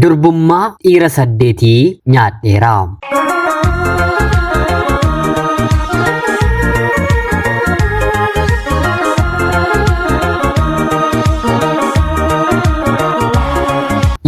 Durbummaa dhiira saddeetii nyaadheera.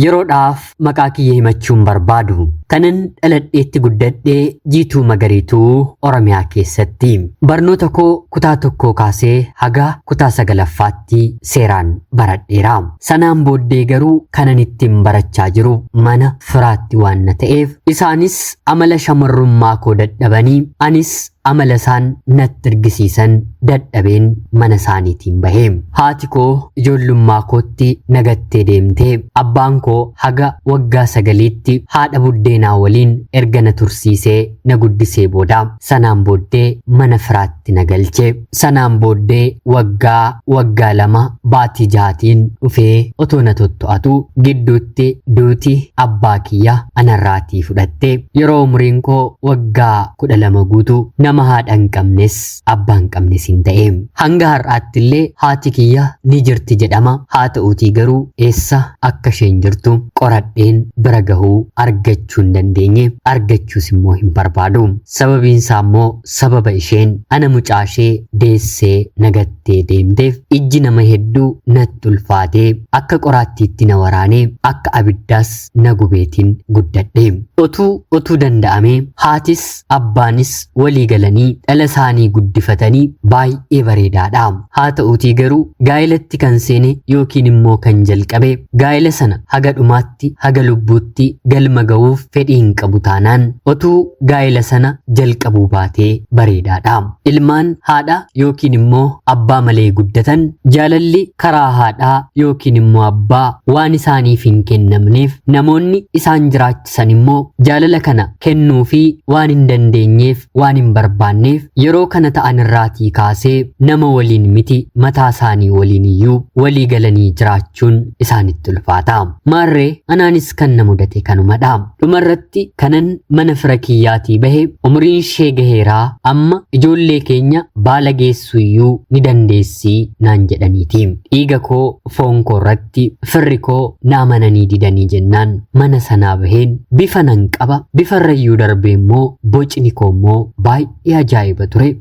Yeroodhaaf maqaa kiyya himachuu hin barbaadu. Kanan dhaladheetti guddadhe Jiituu Magariituu Oromiyaa keessatti. Barnoota koo kutaa tokkoo kaasee haga kutaa sagalaffaatti seeraan baradheera. Sanaan booddee garuu kanan ittiin barachaa jiru mana firaatti waan na ta'eef isaanis amala shamarrummaa koo dadhabanii anis amala isaan natti argisiisan dadhabeen mana isaaniitiin bahe. Haati koo ijoollummaa kootti na gattee deemtee abbaan koo haga waggaa sagaliitti haadha buddeenaa waliin erga na tursiisee na guddisee booda sanaan booddee mana firaatti na galche. Sanaan booddee waggaa waggaa 2 baatii jahaatiin dhufee otoo na totto'atu gidduutti duuti abbaa kiyya anarraatii fudhatte. Yeroo umriin koo waggaa 12 guutu nama haadha hin qabnes abbaa hin qabnes hin ta'e. Hanga har'aatti illee haati kiyya ni jirti jedhama. Haa ta'uutii garuu eessa akka isheen jirtu qoradheen bira gahuu argachuu hin dandeenye, argachuus immoo hin barbaadu. Sababiin isaa immoo sababa isheen ana mucaa ishee deessee na gattee deemteef ijji nama hedduu natti ulfaatee akka qoraattiitti na waraanee akka abiddaas na gubeetiin guddadhe. Otuu otuu danda'amee haatis abbaanis walii galanii dhala isaanii guddifatanii baay'ee bareedaadha. Haa ta'uutii garuu gaa'elatti kan seene yookiin immoo kan jalqabe gaa'ela sana haga dhumaatti haga lubbuutti galma ga'uuf fedhii hin qabu taanaan otuu gaa'ela sana jalqabuu baatee bareedaadha. Ilmaan haadha yookiin immoo abbaa malee guddatan jaalalli karaa haadhaa yookiin immoo abbaa waan isaaniif hin kennamneef namoonni isaan jiraachisan immoo jaalala kana kennuufii waan hin dandeenyeef waan hin barbaanneef yeroo kana ta'an irraatii kaasee nama waliin miti mataa isaanii waliin iyyuu walii galanii jiraachuun isaanitti ulfaata. Maarree anaanis kan na mudate kanumadha. Dhumarratti kanan mana fira kiyyaatii bahe umriin ishee gaheeraa amma ijoollee keenya baala geessu iyyuu ni dandeessii naan jedhaniiti. Dhiiga koo foon koo irratti firri koo na amananii didanii jennaan mana sanaa baheen bifa nan qaba bifarrayyuu darbee immoo bocni koo immoo baay'ee ajaa'iba ture.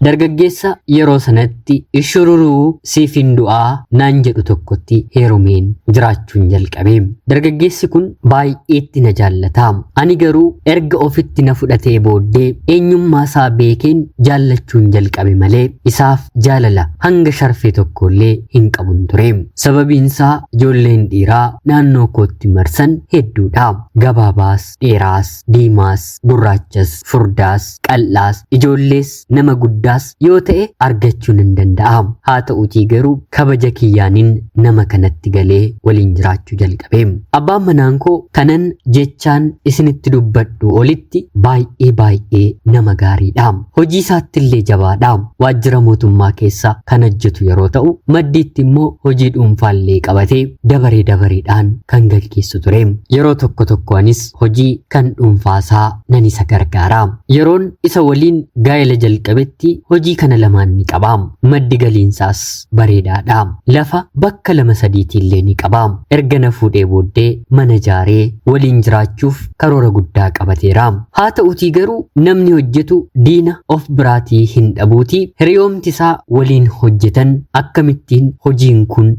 Dargaggeessa yeroo sanatti ishururuu siif hin du'aa naan jedhu tokkotti heerumeen jiraachuun jalqabe. Dargaggeessi kun baay'eetti na jaallata. Ani garuu erga ofitti na fudhatee booddee eenyummaa isaa beekeen jaallachuun jalqabe malee isaaf jaalala hanga sharfee tokkollee hin qabun ture. Sababiin isaa ijoolleen dhiiraa naannoo kootti marsan hedduudha. Gabaabaas, dheeraas, diimaas, gurraachas, furdaas, qal'aas, ijoollees, nama guddaas yoo ta'e argachuu nan danda'a. Haa ta'uutii garuu kabaja kiyyaanin nama kanatti galee waliin jiraachuu jalqabe. Abbaan manaan koo kanan jechaan isinitti dubbadhu olitti baay'ee baay'ee nama gaariidha. Hojii isaattillee jabaadha. Waajjira mootummaa keessa kan hojjetu yeroo ta'u, maddiitti immoo hojii dhuunfaallee qabatee dabaree dabareedhaan kan gaggeessu ture. Yeroo tokko tokko anis hojii kan dhuunfaasaa nan isa gargaara. Yeroon isa waliin gaa'ela jalqabetti hojii kana lamaan ni qaba. Maddi galiinsaas bareedaadha. Lafa bakka lama sadiitiillee ni qaba. Erga na fuudhee booddee mana ijaaree waliin jiraachuuf karoora guddaa qabateera. Haa ta'utii garuu namni hojjetu diina of biraatii hin dhabuutii hiriyoomti isaa waliin hojjetan akkamittiin hojiin kun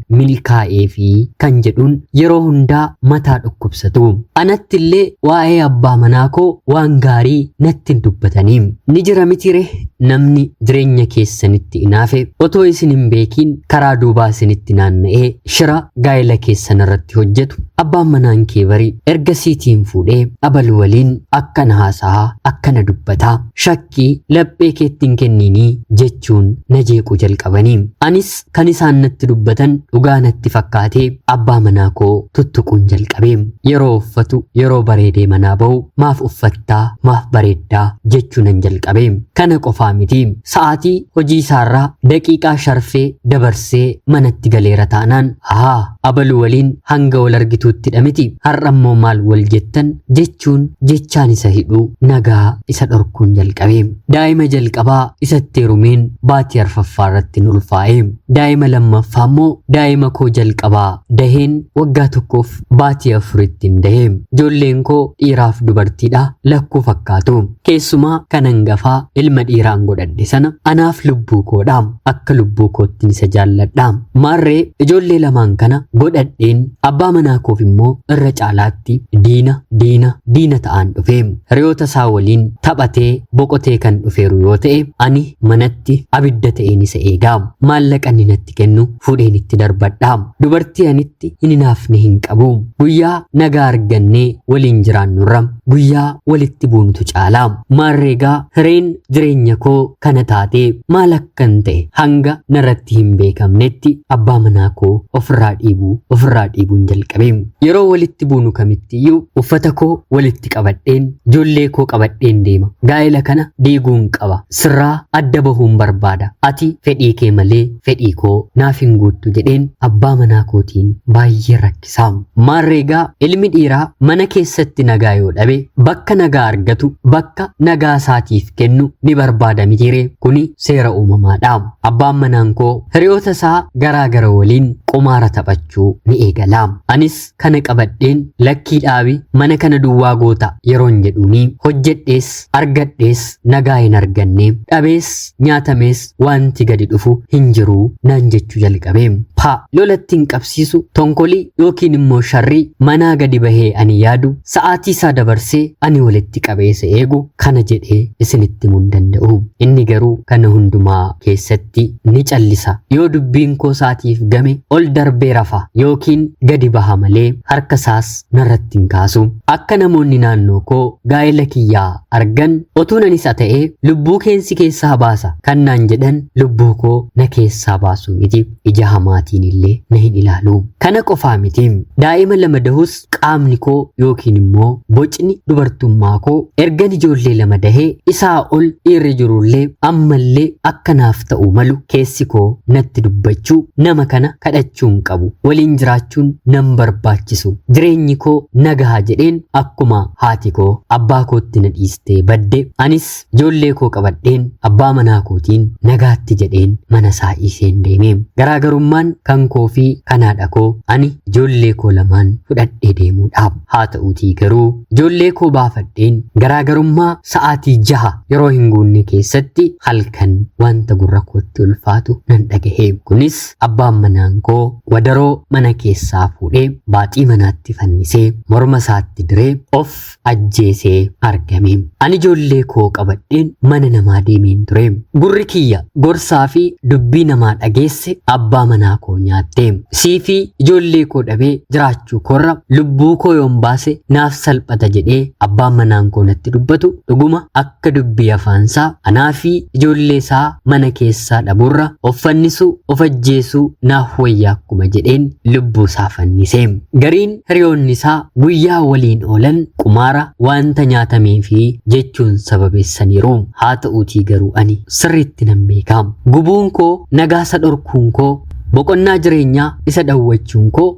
milkaa'eefi kan jedhuun yeroo hundaa mataa dhukkubsatu. Anatti illee waa'ee abbaa manaa koo waan gaarii natti hin dubbatanii. Ni jira mitire namni jireenya keessanitti inaafe otoo isin hin beekiin karaa duubaa isinitti naanna'ee shira gaa'ela keessan irratti hojjetu. Abbaan manaan kee bari erga siitiin fuudhee abalu waliin akkana haasa'a akkana dubbata shakkii laphee keetti hin kenniinii jechuun na jeequu jalqabanii. Anis kan isaan natti dubbatan dhugaa natti fakkaatee abbaa manaa koo tuttuquun jalqabe. Yeroo uffatu, yeroo bareedee manaa ba'u maaf uffattaa, maaf bareeddaa jechuu nan jalqabe. Kana qofaa miti. Sa'aatii hojii isaarraa daqiiqaa sharfee dabarsee manatti galeera taanaan haa Abaluu waliin hanga wal argituuttidha miti. Har'a immoo maal wal jettan jechuun jechaan isa hidhuu nagaa isa dhorkuun jalqabe. Daa'ima jalqabaa isatti heerumeen baatii arfaffaa irratti ulfaa'e. Daa'ima lammaffaa immoo daa'ima koo jalqabaa daheen waggaa tokkoof baatii afurittiin dahe. Ijoolleen koo dhiiraaf dubartiidha lakkuu fakkaatu. Keessumaa kan hangafaa ilma dhiiraan godhadhe sana anaaf lubbuu koodha. Akka lubbuu koottiin isa jaalladha. Maarree ijoollee lamaan kana godhadheen abbaa manaa koof immoo irra caalaatti diina diina diina ta'aan dhufe. Hiriyoota isaa waliin taphatee boqotee kan dhufeeru yoo ta'e ani manatti abidda ta'een isa eega. Maallaqa inni natti kennu fuudheen itti darbadha. Dubartii anitti hin hinaafne hin qabu. Guyyaa nagaa argannee waliin jiraannurra guyyaa walitti buunutu caala. Maarreegaa hireen jireenya koo kana taatee maal akkan ta'e hanga narratti hin beekamnetti abbaa manaa koo ofirraa dhiibuu ofirraa dhiibuun jalqabe. Yeroo walitti buunu kamittiyyuu uffata koo walitti qabadheen ijoollee koo qabadheen deema. Gaa'ela kana diiguun qaba. Sirraa adda bahuun barbaada. Ati fedhii kee malee fedhii koo naaf hin guuttu jedheen abbaa manaa kootiin baay'ee rakkisa. Maarreegaa ilmi dhiiraa mana keessatti nagaa yoo dhabe bakka nagaa argatu bakka nagaa isaatiif kennu ni barbaada mitiiree kuni seera uumamaadha. Abbaan manaan koo hiriyoota isaa garaa gara waliin qumaara taphachuu ni eegala. Anis kana qabadheen lakkii dhaabi mana kana duwwaa goota yeroon jedhuuni hojjedhees argadhees nagaa hin arganne dhabees nyaatamees wanti gadi dhufu hin jiru naan jechuu jalqabe. Pa lolatti hin qabsiisu tonkolii yookiin immoo sharrii manaa gadi bahee ani yaadu sa'aatii isaa dabarsee ani walitti qabee isa eegu kana jedhee isinitti himuu hin danda'u. Inni garuu kana hundumaa keessatti ni callisa. Yoo dubbiin koo isaatiif game ol darbee rafa yookiin gadi baha malee harka isaas narratti hin kaasu. Akka namoonni naannoo koo gaa'ela kiyyaa argan otuun ani isa ta'ee lubbuu keensi keessaa baasa kan naan jedhan lubbuu koo na keessaa baasu miti ija hamaatiin illee na hin ilaalu. Kana qofaa miti daa'ima lama dahus qaamni koo yookiin immoo bocni dubartummaa koo ergan ijoollee lama dahee isaa ol dhiirri jirullee ammallee akka naaf ta'uu malu keessi koo natti dubbachuu nama kana kadhachuu hin qabu waliin jiraachuun nan barbaachisu jireenyi koo nagaha jedheen akkuma haati koo abbaa kootti na dhiistee badde anis ijoollee koo qabadheen abbaa manaa kootiin nagaatti jedheen mana isaa dhiiseen deeme. Garaagarummaan kan koo fi kan haadha koo ani ijoollee koo lamaan fudhadhee deemuudhaaf haa ta'uutii garuu ijoollee koo baafadheen garaagarummaa sa'aatii 6 yeroo hin guunne keessatti halkan wanta gurra kootti ulfaatu nan dhagahe. Kunis abbaan manaan koo wadaroo mana keessaa fuudhee baaxii manaatti fannisee morma isaatti diree of ajjeesee argame. Ani ijoollee koo qabadheen mana namaa deemeen ture. Gurri kiyya gorsaa fi dubbii namaa dhageesse abbaa manaa koo nyaatte. Sii fi ijoollee koo dhabee jiraachuu koorra lubbuu koo yoon baase naaf salphata jedhee abbaan manaan koo natti dubbatu dhuguma akka dubbii afaansaa anaa fi ijoollee isaa mana keessaa dhabuurra of fannisuu of ajjeesuu naaf wayya akkuma jedheen lubbuu isaa fannise. Gariin hiriyoonni isaa guyyaa waliin oolan qumaara wanta nyaatamee fi jechuun sababeessaniiru. Haa ta'uutii garuu ani sirriitti nan beeka. Gubuun koo nagaasa dhorkuun koo boqonnaa jireenyaa isa dhawwachuun koo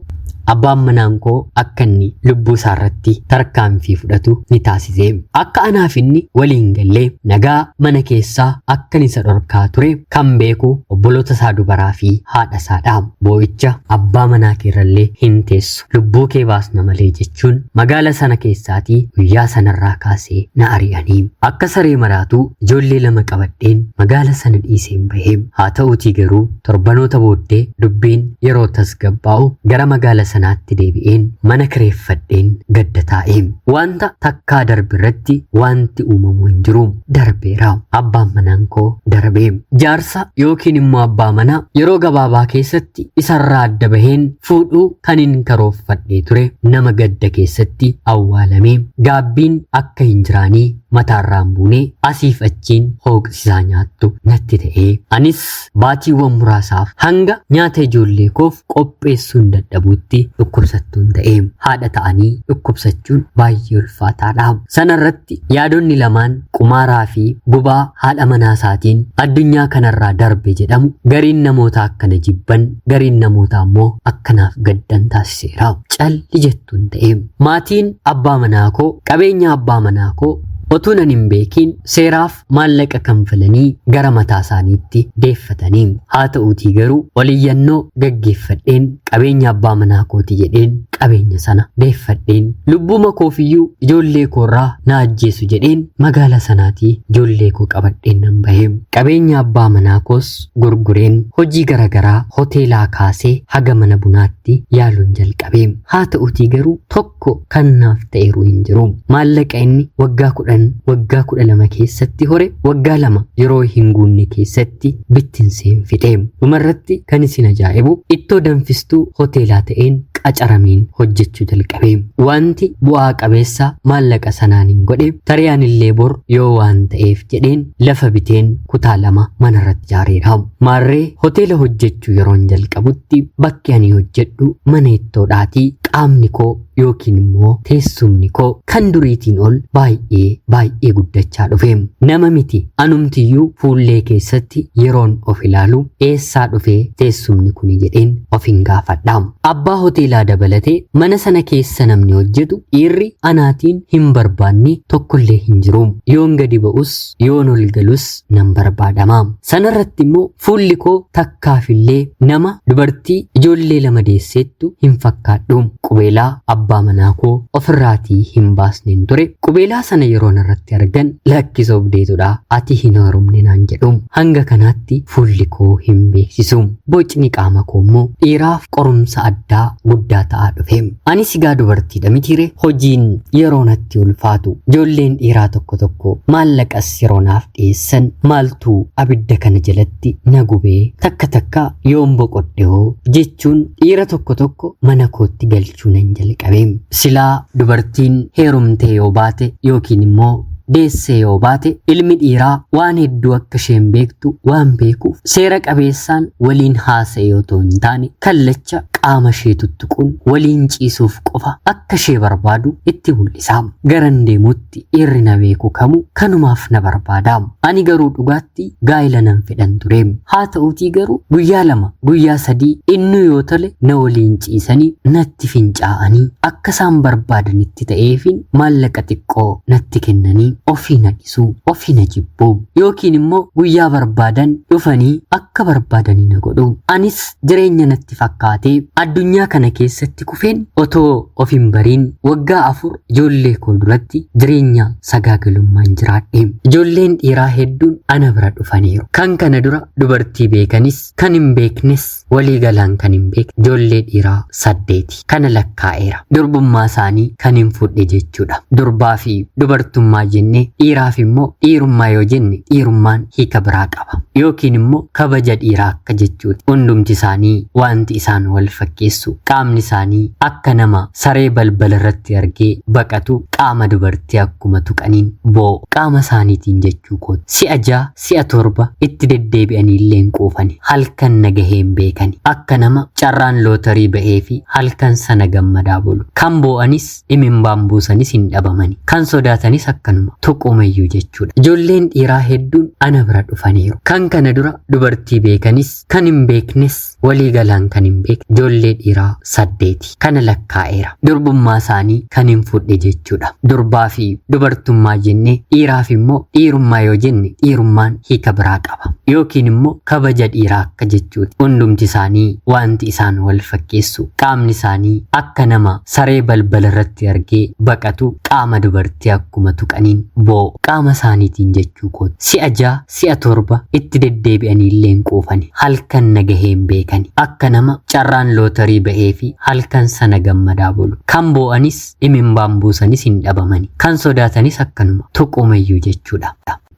abbaan manaan koo akka inni lubbuu isaa irratti tarkaanfii fudhatu ni taasise. Akka anaaf inni waliin gallee nagaa mana keessaa akka inni isa dhorkaa ture kan beeku obboloota isaa dubaraa fi haadha isaadha. Boo'icha abbaa manaa keerrallee hin teessu. Lubbuu kee baasna malee jechuun magaala sana keessaatii guyyaa sanarraa kaasee na ari'anii. Akka saree maraatuu ijoollee lama qabadheen magaala sana dhiiseen bahe. Haa ta'uutii garuu torbanoota booddee dubbiin yeroo tasgabbaa'u gara magaala sanaatti deebi'een mana kireeffadheen gadda taa'e. Wanta takkaa darbe irratti wanti uumamu hin jiru. Darbeera. Abbaan manaan koo darbe. Jaarsa yookiin immoo abbaa manaa yeroo gabaabaa keessatti isarraa adda baheen fuudhuu kan hin karoorfadhee ture nama gadda keessatti awwaalame gaabbiin akka hin jiraanii mataarraan buunee asiif achiin hooqsisaa nyaattu natti ta'ee anis baatiiwwan muraasaaf hanga nyaata ijoollee koof qopheessuun dadhabuutti dhukkubsattuun ta'ee haadha ta'anii dhukkubsachuun baay'ee ulfaataadha. Sanarratti yaadonni lamaan qumaaraa fi gubaa haadha manaa isaatiin addunyaa kanarraa darbe jedhamu gariin namoota akkana jibban gariin namoota ammoo akkanaaf gaddan taasiseera. Calli jettuun ta'e maatiin abbaa manaa koo qabeenya abbaa manaa koo otuu nan hin beekiin seeraaf maallaqa kanfalanii gara mataa isaaniitti deeffatanii haa ta'uutii garuu oliyyannoo gaggeeffadheen qabeenya abbaa manaa kooti jedheen qabeenya sana deeffadheen lubbuma koofiyyuu ijoollee koorraa na ajjeesu jedheen magaala sanaatii ijoollee koo qabadheen nan bahe. Qabeenya abbaa manaa koos gurgureen hojii garaagaraa hoteelaa kaasee haga mana bunaatti yaaluun jalqabe. Haa ta'uutii garuu tokko kan naaf ta'eeru hin jiru. Maallaqa inni waggaa 10 waggaa 12 keessatti hore waggaa 2 yeroo hin guunne keessatti bittinseen fixe. Dhumarratti kan isin ajaa'ibu ittoo danfistuu hoteelaa ta'een qacarameen hojjechuu jalqabe. Wanti bu'aa qabeessa maallaqa sanaan hin godhe tariyaan illee bor yoo waan ta'eef jedheen lafa biteen kutaa 2 manarratti ijaareera. Maarree hoteela hojjechuu yeroon jalqabutti bakki ani hojjedhu mana ittoodhaatii qaamni koo yookiin immoo teessumni koo kan duriitiin ol baay'ee baay'ee guddachaa dhufe. Nama miti anumtiyyuu fuullee keessatti yeroon of ilaalu eessaa dhufe teessumni kuni jedheen of hin gaafadha. Abbaa hoteelaa dabalatee mana sana keessa namni hojjetu dhiirri anaatiin hin barbaanne tokkollee hin jiru. Yoon gadi ba'us yoon ol galus nan barbaadama. Sanarratti immoo fuulli koo takkaafillee nama dubartii ijoollee lama deesseettu hin fakkaadhu. Qubeelaa abbaa manaa koo ofirraatii hin baasneen ture. Qubeelaa sana yeroon irratti argan lakkisoof deetudha ati hin heerumne naan jedhu. Hanga kanaatti fuulli koo hin beeksisu. Bocni qaama koo immoo dhiiraaf qorumsa addaa guddaa ta'aa dhufe. Anis egaa dubartiidha mitiire hojiin yeroo natti ulfaatu ijoolleen dhiiraa tokko tokko maallaqas yeroo naaf dhiyeessan maaltu abidda kana jalatti na gubee takka takka yoon boqodhe hoo jechuun dhiira tokko tokko mana kootti galchuu nan jalqabe. Silaa dubartiin heerumtee yoo baate yookiin immoo deessee yoo baate ilmi dhiiraa waan hedduu akka isheen beektu waan beekuuf seera qabeessaan waliin haasa'e otoo hin taane kallacha qaama ishee tuttuquun waliin ciisuuf qofa akka ishee barbaadu itti mul'isa. Garan deemutti dhiirri na beeku kamuu kanumaaf na barbaada. Ani garuu dhugaatti gaa'ila nan fedhan ture. Haa ta'uutii garuu guyyaa 2 guyyaa 3 inni yoo tole na waliin ciisanii natti fincaa'anii akka isaan barbaadanitti ta'eefin maallaqa xiqqoo natti kennanii ofii na dhisuu ofii na jibbu yookiin immoo guyyaa barbaadan dhufanii akka barbaadanii na godhu. Anis jireenya natti fakkaatee addunyaa kana keessatti kufeen otoo of hin bariin waggaa 4 ijoollee koo duratti jireenya sagaagalummaan jiraadhe. Ijoolleen dhiiraa hedduun ana bira dhufaniiru. Kan kana dura dubartii beekanis kan hin beeknes walii galaan kan hin beekne ijoollee dhiiraa 8 kana lakkaa'eera. Durbummaa isaanii kan hin fudhe jechuudha. Durbaa fi dubartummaa jenne dhiiraaf immoo dhiirummaa yoo jenne dhiirummaan hiika biraa qaba yookiin immoo kabaja dhiiraa akka jechuuti. Hundumti isaanii wanti isaan wal fakkeessu qaamni isaanii akka nama saree balbala irratti argee baqatu qaama dubartii akkuma tuqaniin boo'u qaama isaaniitiin jechuu kooti. Si'a 6 si'a 7 itti deddeebi'anii illee hin quufani. Halkan nagahee hin beekani. Akka nama carraan lootarii ba'ee fi halkan sana gammadaa bulu. Kan boo'anis dhimmimbaan buusanis hin dhabamani. Kan sodaatanis akkanuma tuqumayyuu jechuudha. Ijoolleen dhiiraa hedduun ana bira dhufaniiru. Kan kana dura dubartii beekanis kan hin beeknes walii galaan kan hin beekne ijoollee dhiiraa 8 kana lakkaa'eera. Durbummaa isaanii kan hin fudhe jechuudha. Durbaa fi dubartummaa jenne dhiiraaf immoo dhiirummaa yoo jenne dhiirummaan hiika biraa qaba yookiin immoo kabaja dhiiraa akka jechuuti. Hundumti isaanii wanti isaan wal fakkeessu qaamni isaanii akka nama saree balbala irratti argee baqatu qaama dubartii akkuma tuqaniin boo'u qaama isaaniitiin jechuu kooti. Si'a 6 si'a 7 itti deddeebi'anii illee hin quufani. Halkan nagahee hin beekani. Akka nama carraan lootarii ba'ee fi halkan sana gammadaa bulu. Kan boo'anis dhimmimbaan buusanis hin dhabamani. Kan sodaatanis akkanuma tuqumayyuu jechuudha.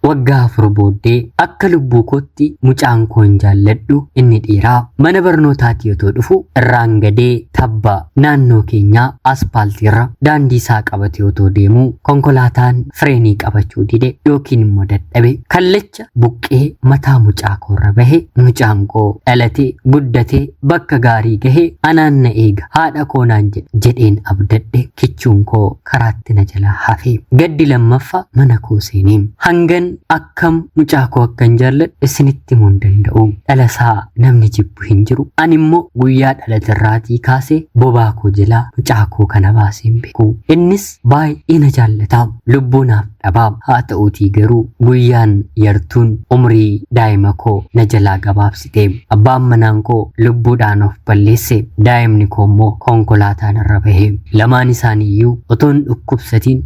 Waggaa 4 booddee akka lubbuu kootti mucaan koo hin jaalladhu inni dhiiraa mana barnootaatii otoo dhufu irraan gadee tabba naannoo keenyaa aspaaltiirra daandii isaa qabatee otoo deemuu konkolaataan fireenii qabachuu dide yookiin immoo dadhabe kallacha buqqee mataa mucaa koorra bahe. Mucaan koo dhalatee guddatee bakka gaarii gahe anaan na eega haadha koo naan jedheen abdadhe kichuun koo karaatti na jalaa hafe. Gaddi lammaffaa mana koo seenee hangan akkam mucaa koo akkan jaalladhu isinitti himuu hin danda'u. Dhalasaa namni jibbu hin jiru. Ani immoo guyyaa dhalaterraatii kaasee bobaa koo jalaa mucaa koo kana baasee hin beeku. Innis baay'ee na jaallata. Lubbuu naaf dhabaa. Haa ta'uutii garuu guyyaan yartuun umrii daa'ima koo na jalaa gabaabsite. Abbaan manaan koo lubbuudhaan of balleesse. Daa'imni koo immoo konkolaataan irra bahe. Lamaan isaaniiyyuu otoon dhukkubsatiin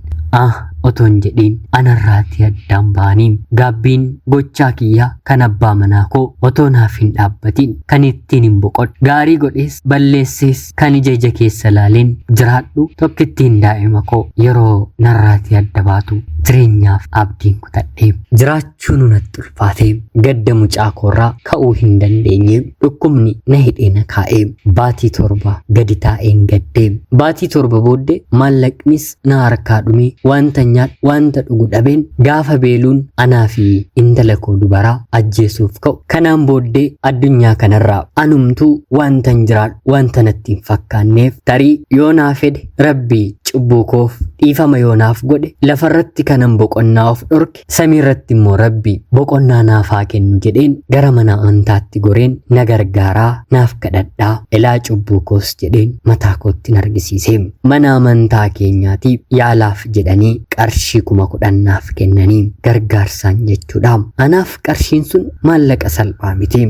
otoon jedhiin anarraatii addaan ba'anii gaabbiin gochaa kiyyaa kan abbaa manaa koo otoo naaf hin dhaabbatiin kan ittiin hin boqodhu gaarii godhees balleessees kan ija ija keessa laaleen jiraadhu tokkittiin daa'ima koo yeroo narraatii adda baatu jireenyaaf abdiin kutadhe jiraachuun natti ulfaate gadda mucaa koorraa ka'uu hin dandeenye dhukkubni na hidhee na kaa'e baatii 7 gadi taa'een gadde baatii 7 booddee maallaqnis na harkaa dhume wanta nyaadhu wanta dhugu dhabeen gaafa beeluun anaa fi intala koo dubaraa ajjeesuuf ka'u. Kanaan booddee addunyaa kanarraa anumtuu wanta hin jiraadhu wanta natti hin fakkaanneef tarii yoo naa fedhe rabbii cubbuu koof dhiifama yoo naaf godhe lafarratti kanan boqonnaa of dhorke samiirratti immoo rabbii boqonnaa naaf haa kennu jedheen gara mana amantaatti goreen na gargaaraa naaf kadhadhaa ilaa cubbuu koos jedheen mataa kootti hin argisiise. Mana amantaa keenyaatiif yaalaaf jedhanii qarshii 10,000 naaf kennanii gargaarsaan jechuudha. Anaaf qarshiin sun maallaqa salphaa miti.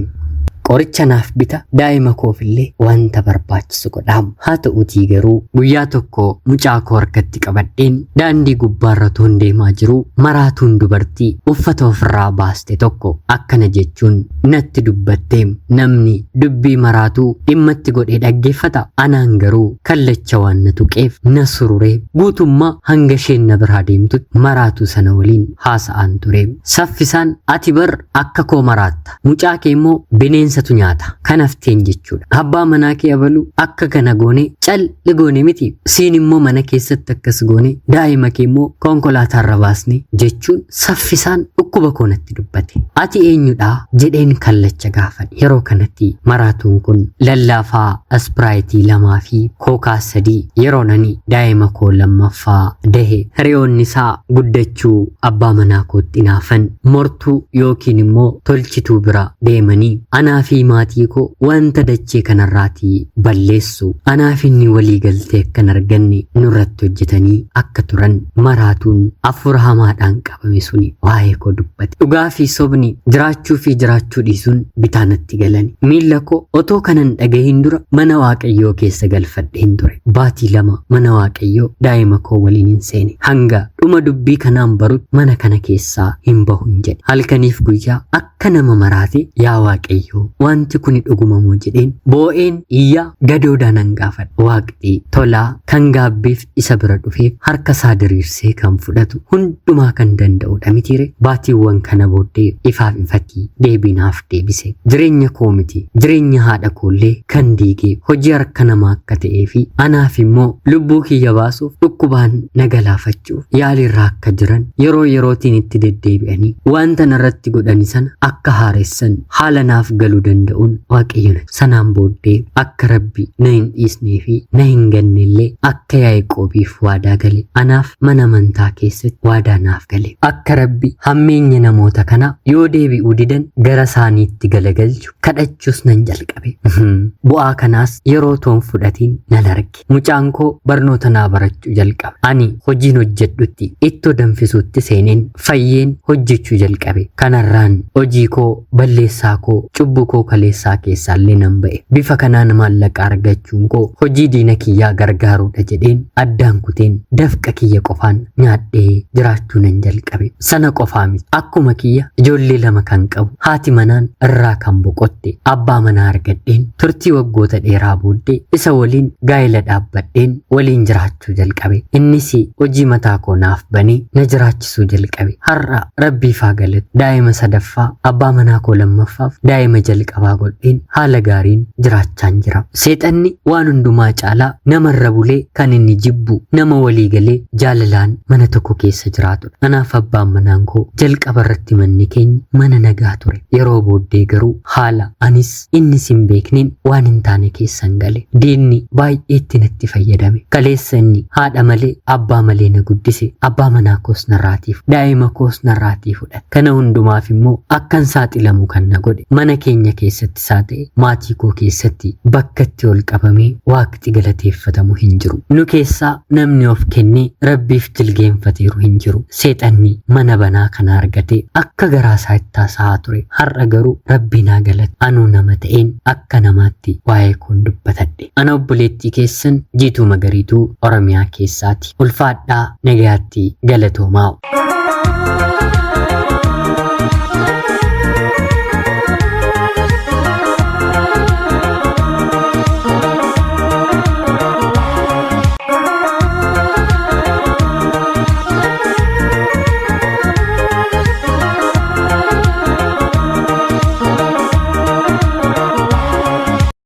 Qoricha naaf bita daa'ima koofillee wanta barbaachisu godha. Haa ta'uutii garuu guyyaa tokko mucaa koo harkatti qabadheen daandii gubbaarra otoon deemaa jiru maraatuun dubartii uffata ofirraa baaste tokko akkana jechuun natti dubbatte. Namni dubbii maraatuu dhimmatti godhee dhaggeeffata. Anaan garuu kallacha waan na tuqeef na sururee guutummaa hanga isheen na biraa deemtutti maraatuu sana waliin haasa'aan ture. Saffisaan ati bar akka koo maraatta mucaa kee immoo bineensa nyaata kanafteen jechuudha. Abbaa manaa kee abaluu akka kana goone calli goone miti siin immoo mana keessatti akkas goone daa'ima kee immoo konkolaataarra baasne jechuun saffisaan dhukkuba koo natti dubbate. Ati eenyudhaa jedheen kallacha gaafadhe. Yeroo kanatti maraatuun kun lallaafaa ispiraayitii 2 fi kookaa 3 yeroo nani daa'ima koo lammaffaa dahe hiriyoonni isaa guddachuu abbaa manaa kootti naafan mortuu yookiin immoo tolchituu bira deemanii anaa fi maatii koo wanta dachee kanarraatii balleessu anaaf inni walii galtee akkan arganne nurratti hojjetanii akka turan maraatuun hafuura hamaadhaan qabame suni waa'ee koo dubbate. Dhugaa fi sobni jiraachuu fi jiraachuu dhiisuun bitaa natti galani. Miilla koo otoo kanan dhagahin dura mana waaqayyoo keessa galfadheen ture. Baatii 2 mana waaqayyoo daa'ima koo waliin hin seene. Hanga dhuma dubbii kanaan barutti mana kana keessaa hin bahu hin jedhe. Halkaniif guyyaa akka nama maraate yaa waaqayyoo wanti kuni dhuguma moo jedheen boo'een iyyaa gadoodaan nan gaafadhe. Waaqni tolaa kan gaabbeef isa bira dhufeef harka isaa diriirsee kan fudhatu hundumaa kan danda'udha mitiire. Baatiiwwan kana booddee ifaaf ifatti deebiinaaf deebise. Jireenya koo miti jireenya haadha koollee kan diigee hojii harka namaa akka ta'ee fi anaaf immoo lubbuu kiyya baasuuf dhukkubaan na galaafachuuf yaaliirraa akka jiran yeroo yerootiin itti deddeebi'anii wanta narratti godhani sana akka haaressan haala naaf galuu danda'uun waaqayyoon sanaan booddee akka rabbi na hin dhiisnee fi na hin gannellee akka Yaaqoobiif waadaa gale anaaf mana amantaa keessatti waadaa naaf gale. Akka rabbi hammeenya namoota kanaa yoo deebi'uu didan gara isaaniitti galagalchu kadhachuus nan jalqabe. Bu'aa kanaas yeroo toon fudhatiin nan arge. Mucaan koo barnoota naa barachuu jalqabe. Ani hojiin hojjedhutti ittoo danfisuutti seeneen fayyeen hojjechuu jalqabe. Kanarraan hojii koo balleessaa koo cubbuu koo kaleessaa keessaallee nan ba'e. Bifa kanaan maallaqa argachuun koo hojii diina kiyyaa gargaaruudha jedheen addaan kuteen Dafqa kiyya qofaan nyaadhee jiraachuu nan jalqabe. Sana qofaa miti. Akkuma kiyya ijoollee 2 kan qabu, haati manaan irraa kan boqotte, abbaa manaa argadheen turtii waggoota dheeraa booddee isa waliin gaa'ela dhaabbadheen waliin jiraachuu jalqabe. Innis hojii mataa koo naaf banee na jiraachisuu jalqabe. Har'a Rabbiif haa galatu. Daa'ima sadaffaa, abbaa manaa koo lammaffaaf daa'ima jalqabaa godheen haala gaariin jiraachaan jira. Seexanni waan hundumaa caalaa namarra bulee kan inni jibbu nama walii galee jaalalaan mana tokko keessa jiraatudha. Anaaf abbaan manaan koo jalqaba irratti manni keenya mana nagaa ture. Yeroo booddee garuu haala anis innis hin beekneen waan hin taane keessan gale. Diinni baay'eetti natti fayyadame. Kaleessa inni haadha malee abbaa malee na guddise abbaa manaa koos narraatii daa'ima koos narraatii fudhate. Kana hundumaaf immoo akkan saaxilamu kan na godhe mana keenya keessatti isaa ta'e maatii koo keessatti bakkatti ol qabamee waaqti galateeffatamu hin jiru. Nu keessaa namni of kennee Rabbiif jilgeenfateeru hin jiru. Seexanni mana banaa kana argatee akka garaa isaa itti haasa'aa ture. Har'a garuu Rabbiin haa galatu. Anuu nama ta'een akka namaatti waa'ee koon dubbatadhe. Ana obboleettii keessan Jiituu Magariituu Oromiyaa keessaati. Ulfaadhaa nagayaatti galatoomaa.